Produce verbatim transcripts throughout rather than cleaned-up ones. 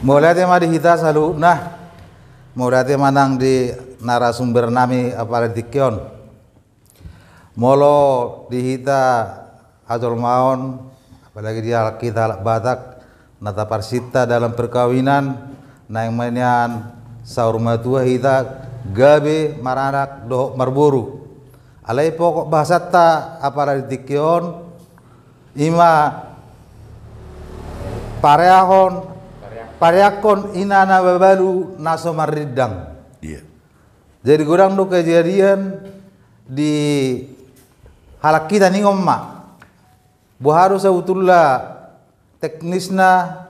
Mauliate ma di hita saluhutna. Mauliate ma nang di narasumber nami apala di tingki on. Molo di hita hajolmaon, apalagi di halak hita halak Batak, na taparsinta dalam perkawinan, naeng ma nian saur matua hita gabe maranak dohot marboru. Alai pokok bahasanta apala di tingki on, ima pareahon, pareahon ina na mabalu na so marrindang. Iya. Jadi godang do kejadian di halak hita ningon ma. Boha do sabutulna teknisna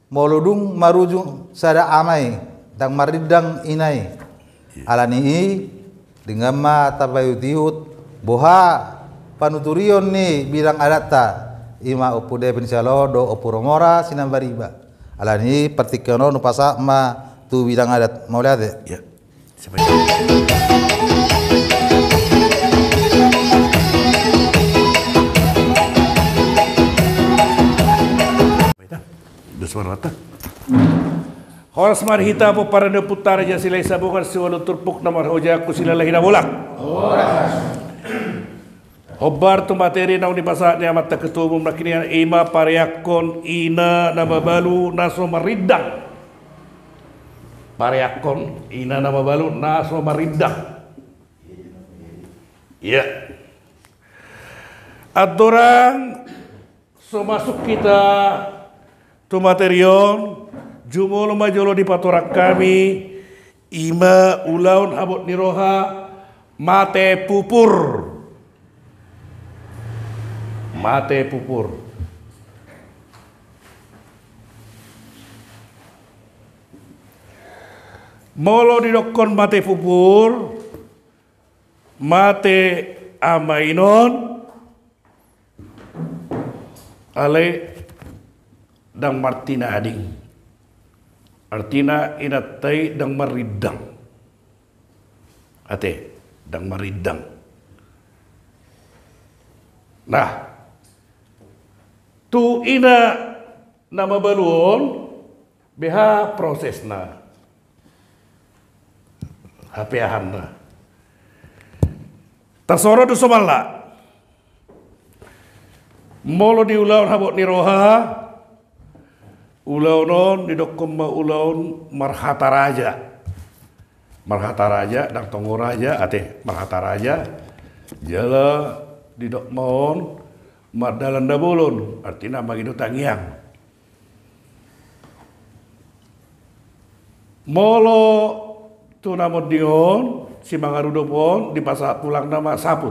molo dung marujung sada ama i, ndang marrindang ina i. Alani i, denggan ma tapaihutihut boha panuturion ni bidang adatta, ima Ompu Depin Salo dohot Ompu Romora Sinambariba. Alani i partingkian on hupasahat ma tu bidang adat. Mauliate. Ya. Horas ma di hita pomparan ni ompunta Raja Silahisabungan, siualu turpuk na marhojahan, siala hinabolak. Horas. Hombar tu materi naung dipasahat ni amanta ketua umum nangkin, ima pareahon ina na mabalu na so marrindang. Pareahon ina na mabalu na so marrindang. Iya. Andorang so masuk hita tu materi on, jumolo ma jolo dipatorang hami, ima ulaon habot ni roha, mate pupur. Mate pupur. Molo didokkon mate pupur, mate ama inon, alai ndang martinading. Artina inanta i ndang marrindang. Ate, ndang marrindang. Nah, tu ina na mabalu on, beha prosesna, hapeahanna. Tarsongon on do somalna. Molo di ulaon habot ni roha, ulaon on didokkon ma ulaon marhata raja. Marhata raja, ndang tongo raja, ate, marhata raja. Jala didok ma on mardalan na bolon, artina mangido tangiang. Molo tu na monding on, simangarudop on, dipasahat tulang nama saput.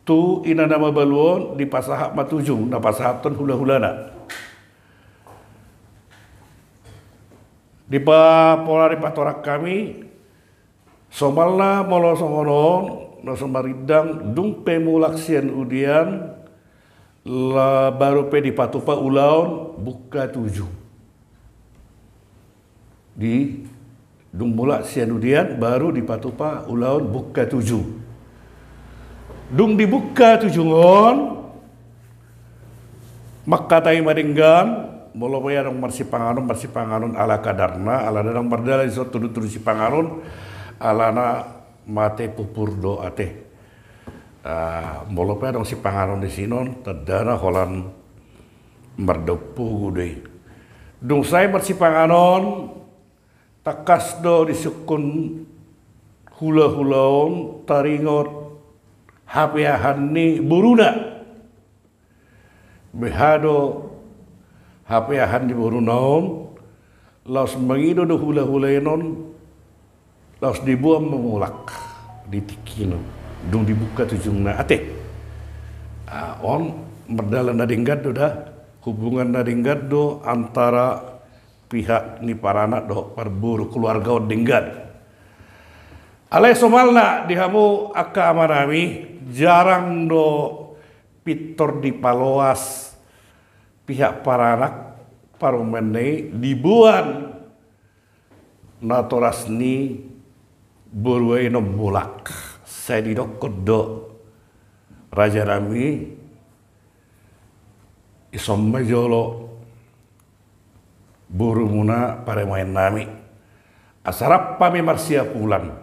Tu ina na mabalu on, dipasahat ma tujung, na pasahathon hulahulana. Dipa-, pola dipatorang hami, somalna molo songon on, na so marrindang, dung pe mulak sian udian, la-, baru pe dipatupa ulaon bungka tujung. Di, dung mulak sian udian, baru dipatupa ulaon bungka tujung. Dung di bungka tujung on, mangkatai ma denggan, molo pe adong marsipanganon, marsipanganon ala kadarna, ala ndang mardalan dison tudu-tudu sipanganon, alana mate pupur do ate. Ah, molo pe adong sipanganon dison, tandana holan mardaun pogu do i. Dung sae marsipanganon, tangkas do disungkun hulahula on taringot hapeahan ni boruna. Beha do hapeahan ni boruna on, laos mangido do hulahula i on, laos diboan ma mulak di tingki on, dung dibungka tujungna ate. Ah, on mardalan na denggan do da, hubungan na denggan do antara pihak ni paranak dohot parboru, keluarga on denggan. Alai somalna di hamu angka amanami, jarang do pintor dipaloas pihak paranak, parumaenna i diboan natoras ni boruna i on mulak. Sai didokkon do rajanami, dison ma jolo borumuna parumaennami. Asa rap hami marsiapulan.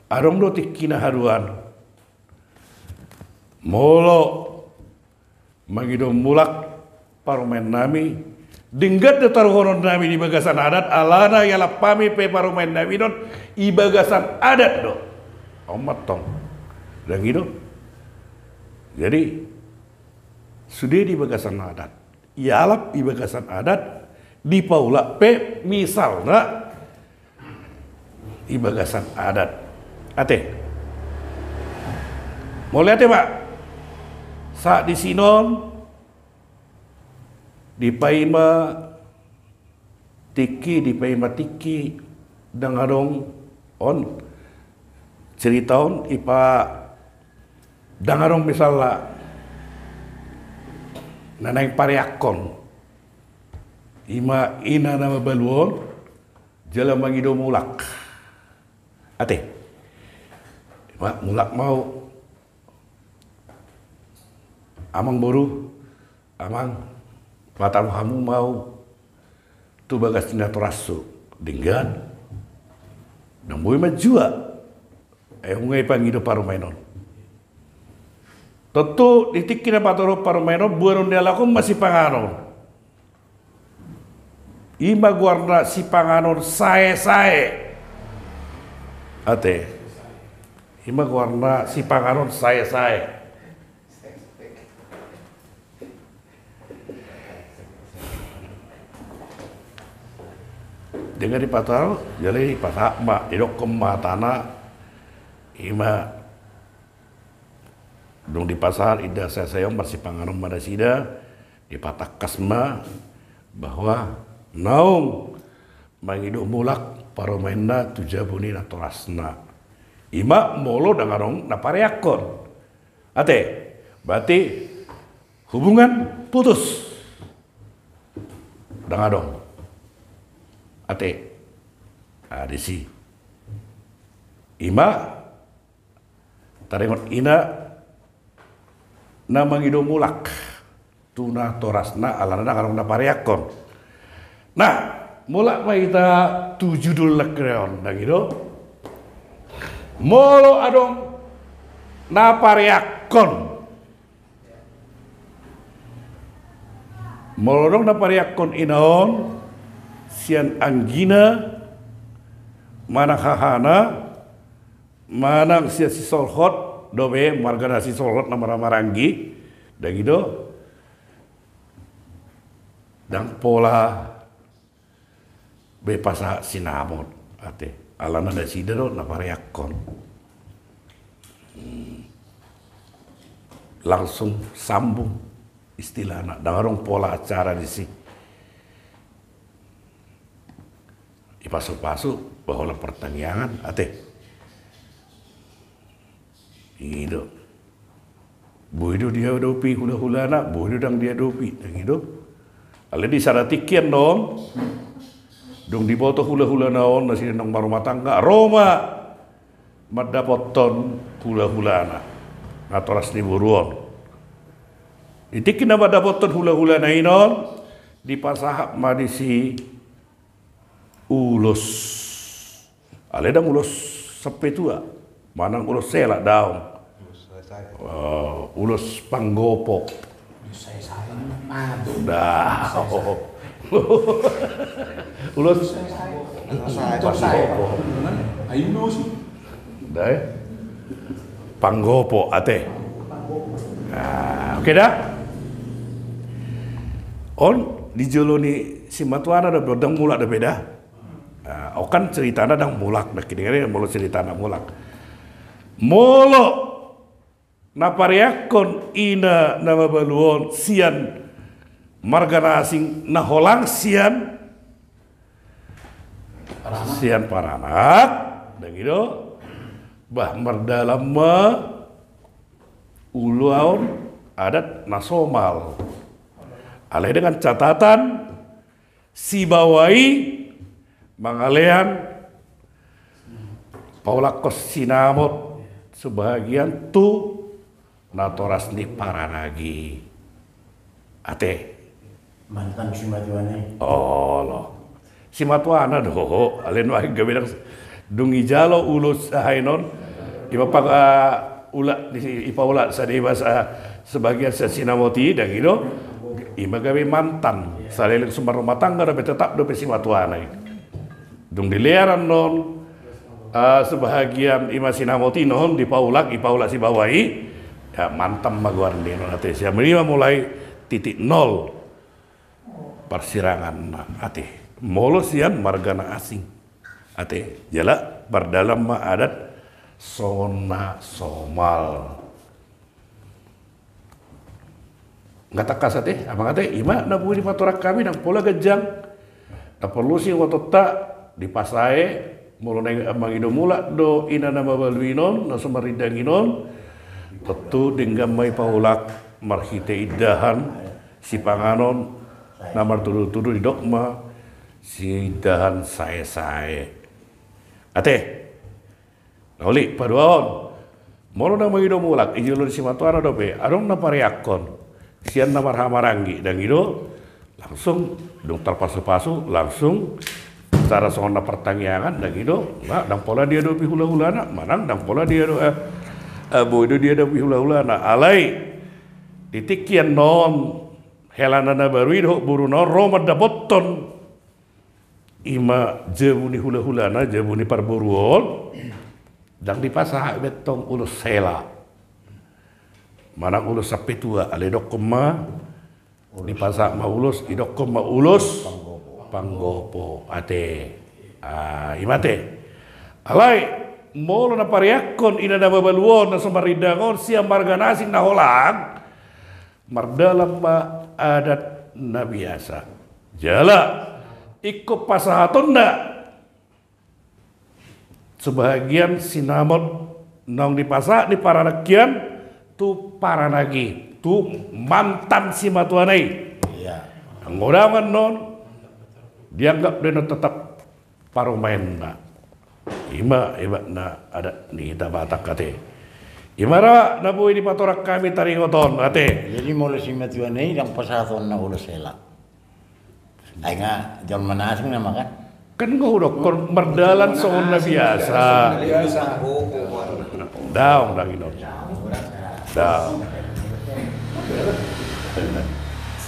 Adong do tingkina haduan. Molo mangido mulak parumaennami, denggan do taruhononnami di bagasan adat, alana ialap hami pe parumaennami on di bagasan adat do. On ma tong. Ndang i do. Jadi, sude di bagasan adat. Ialap di bagasan adat, dipaulak pe misalna di bagasan adat. Ate. Mauliate ma. Sahat disi on, dipaima tingki, dipaima tingki, ndang adong on. Cerita on, ipa, ndang adong misalna na naeng pareakkon. Ima ina na mabalu on, jala mangido mulak. Ate. Ima mulak ma au. Amang boru, amang, patalo hamu ma au tu bagas ni natorashu, denggan. Ndang boi manjua. Ai nunga ipangido parumaen on. Tontu di tingki na patolhas parumaen on, boanon ni halak on ma sipanganon. Ima goarna sipanganon saesae. Ate. Ima goarna sipanganon saesae. Denggan dipatolhas, jala dipasahat ma, didokkon ma hatana, ima dung dipasahat inda saesae on marsipanganon ma nasida, dipatangkas ma bahwa naung mangido mulak parumaenna tu jabu ni natorasna. Ima molo ndang adong na pareakkon. Ate, berarti hubungan putus. Ndang adong. Ate. Ah, disi. Ima taringot ina na mangido mulak tu natorasna alana ndang adong na pareakkon. Nah, mulak ma hita tu judul nangkining on, ndang i do. Molo adong na pareakkon. Molo adong na pareakkon ina on, sian anggina, manang hahana, manang sian sisolhot, dope marga na sisolhot na mara-maranggi, ndang i do, ndang pola be pasahat sinamot, ate. Alana nasida do na pareakkon. Hmm. Langsung sambung istilahna, ndang adong pola acara disi. Ipasu-pasu, ba holan partangiangan, ate. I do. Boi do diadopi hula-hulana, boi do ndang diadopi, ndang i do. Alai di sada tingki annon, dung diboto hula-hulana on, nasida naung marrumah tangga, ro ma mandapothon hula-hulana, natoras ni boru on. Di tingki na mandapothon hula-hulana i non, dipasahat ma disi ulos. Alai ndang ulos sampetua, manang ulos sela, daong. Ulos sae-sae. Oh, ulos panggopo. Ulos sae-sae, madu. Dah. Ulos sae-sae. Ulos sae-sae. Panggopo. Ayo, ulos. Dah, eh. Panggopo, ate. Nah, oke dah. On di jolo ni simatuana do, ndang mulak dope dah. Nah, on kan ceritana ndang mulak, nangkining on molo ceritana mulak. Molo na pareakkon ina na mabalu on sian marga na asing na holang sian, sian paranak, ndang i do, bah, mardalan ma ulaon adat na somal. Alai dengan catatan, sibawa i mangalean paulakkon sinamot sebahagian tu natoras ni paranak i. Ate. Mantan simatuana i. Olo. Simatuana do, alai nuaeng gabe ndang, dung dijalo ulos aha i non. Ima pag-, ah, ula, di, dipaulak sada i bahasa, ah, sebagian sian sinamot i, ndang i do. Ima gabe mantan. Saleleng so marrumah tangga dope tetap dope simatuana i. Dung dilehon annon, ah, sebahagian ima sinamot i non, dipaulak, dipaulak sibawa i, ya, mantan ma goarna i non ate. Sian i ma mulai titik nol parsiranganna ate. Molo sian marga na asing ate, jala mardalan ma adat songon na somal. Nga tangkas ate, amang ate, ima na boi dipatorang hami, ndang pola ganjang. Na porlu singotonta dipasae, molo naeng mangido mulak do ina na mabalu i non, na so marrindang i non, tontu denggan ma i paulak marhite indahan sipanganon na martudu-tudu, didok ma siindahan sae-sae. Ate. Na uli, paduahon. Molo na mangido mulak, di jolo ni simatuana dope, adong na pareakkon. Sian na marhahamaranggi, ndang i do, langsung, dung tarpasu-pasu, langsung, cara songon na partangiangan, ndang i do, nga, ndang pola diadopi hula-hulana, manang, ndang pola diado-, eh, eh, boi do diadopi hula-hulana. Alai, di tingki annon, hela na baru i dohot boruna on, ro mandapothon. Ima jabu ni hula-hulana, jabu ni parboru on, ndang dipasahat be tong ulos hela. Manang ulos sampetua, alai didokkon ma, dipasahat ma ulos, didokkon ma ulos panggopo, ate. Ah, ima ate. Alai, molo na pareakkon ina na mabalu on, na so marrindang on, sian marga na asing na holang, mardalan ma adat na biasa. Jala, ingkon pasahatonna sebahagian sinamot naung dipasahat ni paranak hian tu paranak i, tu mantan simatuana i. Iya. Anggo dang annon, dianggap do annon tetap parumaenna. Ima, ima na adat ni hita Batak ate. Ima ra na boi dipatorang hami taringot on ate. Jadi molo simatuana i ndang pasahatonna ulos hela. Ai nga jolma na asing nama kan? Kan nga hudokkon mardalan songon na biasa. Biasa. Daong, daong i non. Daong.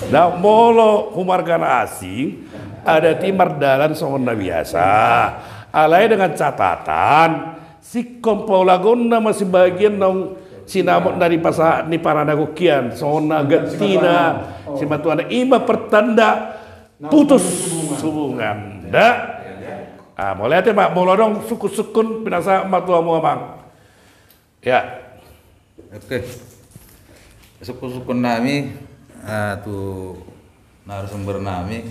Daong, molo hu marga na asing, adat i mardalan songon na biasa. Alai dengan catatan, singkop paulakonna ma sebagian naung sinamot na dipasahat ni paranak on hian, songon na gantina, simatuana, ima pertanda putus hubungan. Da? Ah, molo ate ma, molo adong sungkun-sungkun pinasahat ma tu hamu amang. Ya. Oke. Sungkun-sungkun nami, ah, tu narasumber nami,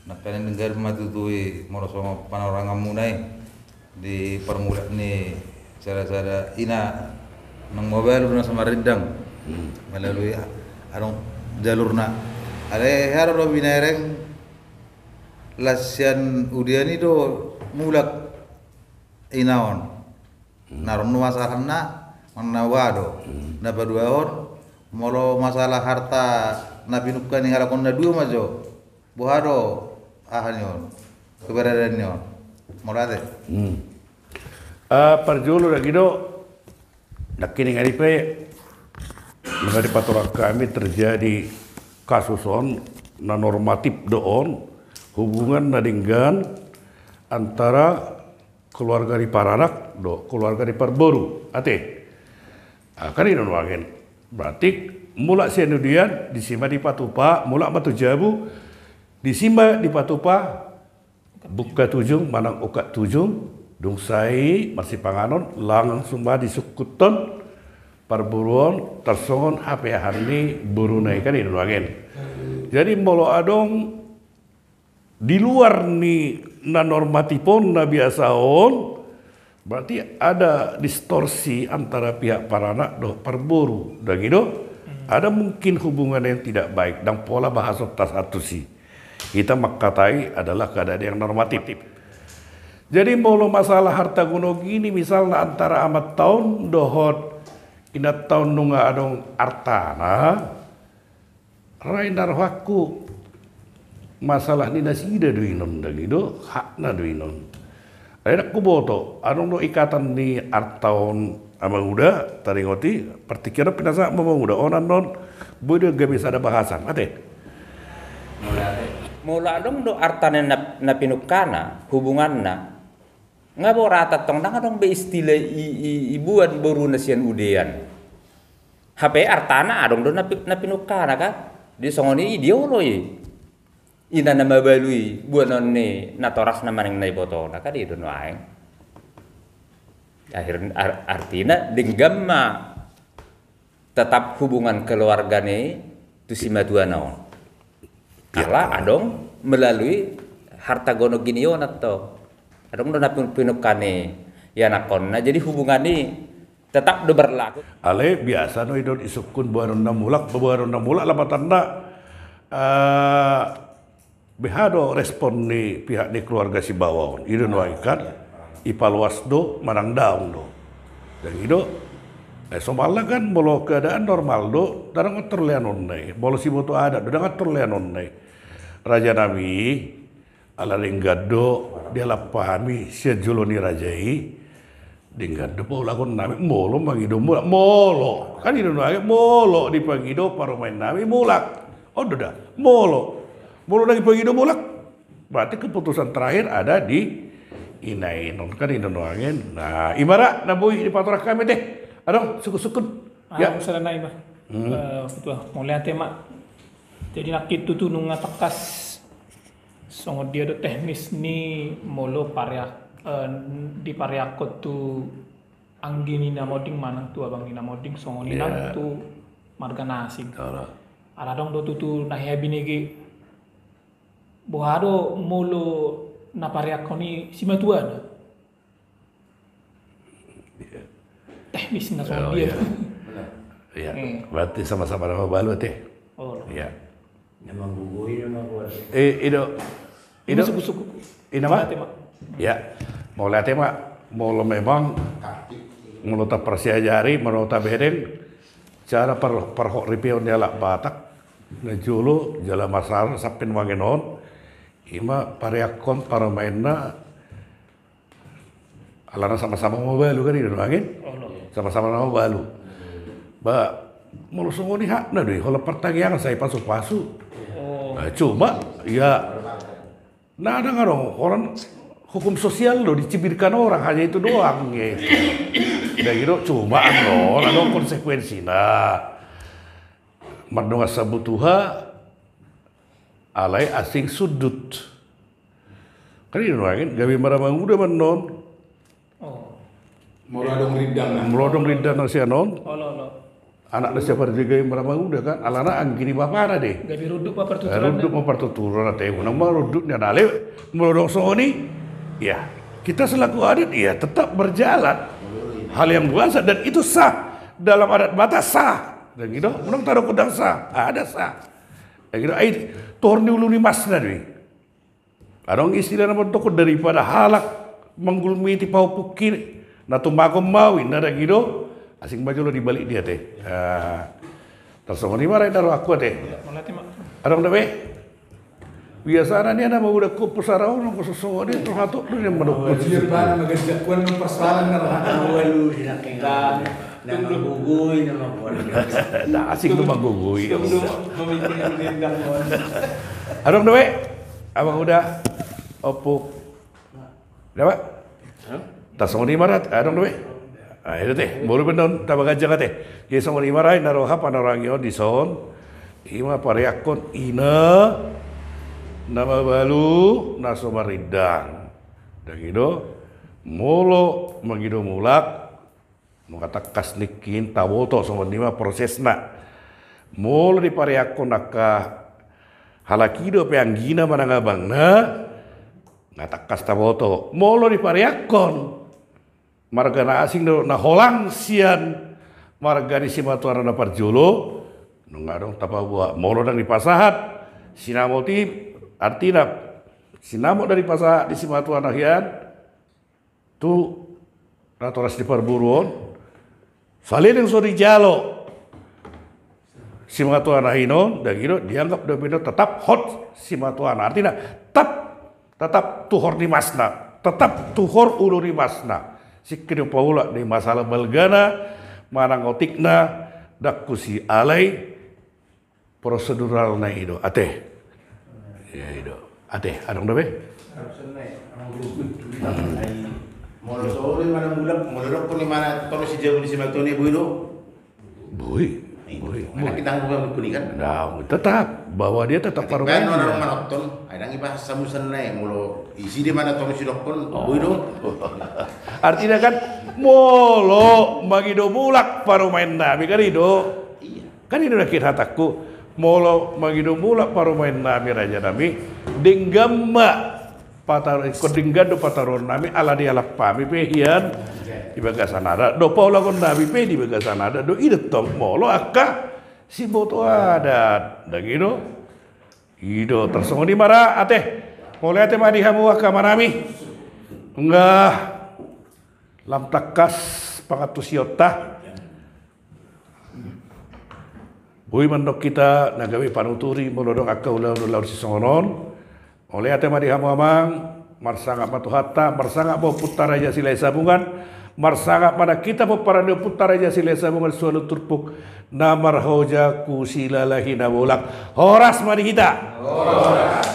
nangkaning denggan ma tutu i molo songon panoranganmuna i di parmulak ni sada-sada ina naung mabalu na so marrindang. Hmm. Melalui adong jalurna. Alai hea do binaereng las sian udian i do mulak ina on. Hmm. Na ro do masalahna, manang na boha do. Hmm. Na paduahon, molo masalah harta na pinungka ni halak on na dua ma jo. Boha do aha ni on, keberadaan ni on. Molo ate. Hmm. Ah, parjolo ndang i do, nangkiningan i pe, na dipatorang hami terjadi kasus on, na normatif do on, hubungan na denggan antara keluarga ni paranak dohot keluarga ni parboru, ate. Ah, kan i do nuaeng. Berarti mulak sian udian, disi ma dipatupa, mulak ma tu jabu, disi ma dipatupa, buka tujung, manang ukat tujung, dung sae i, marsipanganon, langsung ma disungkuthon, parboru on, tarsongon hapeahan ni boruna i kan i do nuaeng. Jadi molo adong di luar ni na normatif on, na biasa on, berarti ada distorsi antara pihak paranak dohot parboru, ndang i do? Hmm. Ada mungkin hubungan yang tidak baik, ndang pola bahasonta sahat tusi. Hita mangkatai adalah keadaan yang normatif. Jadi molo masalah harta gonogini misalna antara amanta on dohot inanta on nunga adong artana, ra i na rohangku masalah ni nasida do inon, dang i do, hakna do inon. Ai dang huboto, adong do ikatan ni arta on, Amang Uda, taringot i, partingkian on pinasahat ma Amang Uda, on annon, boi do gabe sada bahasan, ate. Molo adong do arta na, na pinungkana, hubunganna, nga boratan tong dang adong be istilah i, i, iboan boruna sian udean. Hape artana adong do na pi-, na pinungkana kan. Di songon i, i diolo i. Ina na mabalu i, boanon ni natorasna manang na ibotona kan, i do nuaeng. Akhir, ar-, artina denggan ma tetap hubungan keluarga ni tu simatuana on. Ala adong melalui harta gono gini on atau adong do na pin-, pinungkana i anakkonna, jadi hubungan i tetap do berlaku. Alai biasa do i do disungkun boanon na mulak, boanon na mulak lapatanna, eh, beha do respon ni pihak ni keluarga sibawa on, i do nuaeng kan, ipaloas do manang daong do. Dang i do, eh, somalna kan molo keadaan normal do, dang atur leanonna i, molo siboto adat do, dang atur leanonna i. Raja nami, ala denggan do dialap hami sian jolo ni raja i, denggan do paulakhon nami, molo mangido mulak, molo. Kan i do nuaeng, molo dipangido parumaen nami mulak. On do da, molo. Molo dang dipangido mulak, berarti keputusan terakhir ada di ina inon, kan i do nuaeng. Nah, i ma ra na boi dipatorang hami ate. Adong sungkun-sungkun. Ah, ya. Sada nai ma. Hmm. Eh, ketua, mauliate ma. Jadi nangkin tutu nunga tangkas songon dia do teknis ni molo pareak-, eh, dipareakhon tu anggi ni na monding manang tu abang ni na monding, songon i nang tu marga na asing. Ala adong do tutu na hea binege. Boha do molo na pareakhon i simatuana? Teknis na songon dia. Iya. Berarti sama-sama na mabalu ate. Oh. Iya. Na manggugui na mabalu. Eh, i do. I do. Suku-suku. Ina ma? Mauliate ma. Ya. Mauliate ma. Molo memang, molo taparsiajari, molo tabereng cara par-, parhot ripeon ni halak Batak na jolo jala masalah sampe nuaeng on, i ma pareakhon parumaenna. Alana sama-sama mabalu kan, i do nuaeng. Sama-sama na mabalu. Ba, molo songon i hakna do i, holan partangiangan sai pasu-pasu. Oh. Nah, cuma, ya, na dang adong, holan hukum sosial do, dicibirkan orang, hanya itu doang, ya. Dang i do, cuma adong, adong konsekuensina. Mardongan sabutuha, alai asing sundut. Kan i do nuaeng, gabe maramanguda ma annon. Oh. Molo adong rindang na. Molo adong rindang na sian on. Olo, olo. Anak na sian parjagaan maramanguda kan, alana anggi ni bapana do i. Gabe rundut ma partuturan. Rundut ma partuturan, ate, unang ma rundut ni anak. Alai molo adong songon i, ya, kita selaku adat, ya, tetap berjalan. Hal yang biasa dan itu sah. Dalam adat Batak sah. Dang i do, unang tadokkon dang sah. Ada sah. Dang i do, ai, tor ni ulu ni masna do i. Adong istilah na mandok daripada halak manggulmiti pahompu i, na tumagon mawi, na dang i do, asing ma jolo dibalik dia ate. Ah, tarsongon i ma ra na rohangku ate. Adong dope? Biasana nian na mangudahon pusara on, anggo songon i, tor hatop do nian mandok. Nah, asing do manggugui. Adong dope? Amang Uda, ompung. Dapa? Tarsongon i ma ra, adong dope? Ah, i do ate, molo pe on taba ganjang ate. Jadi songon i ma ra na roha panorangi on dison. I ma pareakhon ina na mabalu na so marindang. Dang i do, molo mangido mulak, nunga tangkas nangkin taboto songon i ma prosesna. Molo dipareakhon angka halak i dope anggina manang abangna, nunga tangkas taboto. Molo dipareakhon marga na asing do na holang sian marga ni simatuana na parjolo, nunga adong tapaboa. Molo dang dipasahat sinamot i, artina sinamot dang dipasahat di simatuana hian, tu natoras ni parboru on, saleleng so dijalo, Simatuana i do, dang i do, dianggap do be do tetap hot simatuana. Artina, tetap, tetap tuhor ni masna, tetap tuhor ulu ni masna. Singkir do paulak di masalah balgana, manang otikna, dang husi alai proseduralna i do, ate. Ia i do. Ate, adong do be? Molo so uli mana mulak, molo dokkon i mana tolu si jabu ni simatuana i, boi do. Boi, boi, boi. Anak kita bukan bukuni kan? Nah, tetap bahwa dia tetap parumaen. Kan orang manonton, ai dang ibahas samusan nai, molo isi dia mana tolu si dokkon, boi do. Artina kan, molo mangido mulak parumaen nami kan i do. Iya. Kan i do na hata hatangku, molo mangido mulak parumaen nami, raja nami, denggan ma patar-, ingkon denggan do pataruhon nami, ala dialap hami pe hian di bagasan adat do, paulakhon nami pe di bagasan adat do, i do tong molo angka siboto adat, dang i do. I do tarsongon i ma ra, ate. Mauliate ma di hamu angka amanami. Nunga lam tangkas pangantusionta. Boi mandok hita na gabe panuturi molo adong angka ulaon-ulaon sisongon on. Mauliate ma di hamu amang, marsangap ma Tuhanta, marsangap ma Ompunta Raja Silahisabungan, marsangap ma nang hita pomparan ni Ompunta Raja Silahisabungan sualun turpuk na marhoja Kusila Lahi Nabolak. Horas ma di hita. Horas.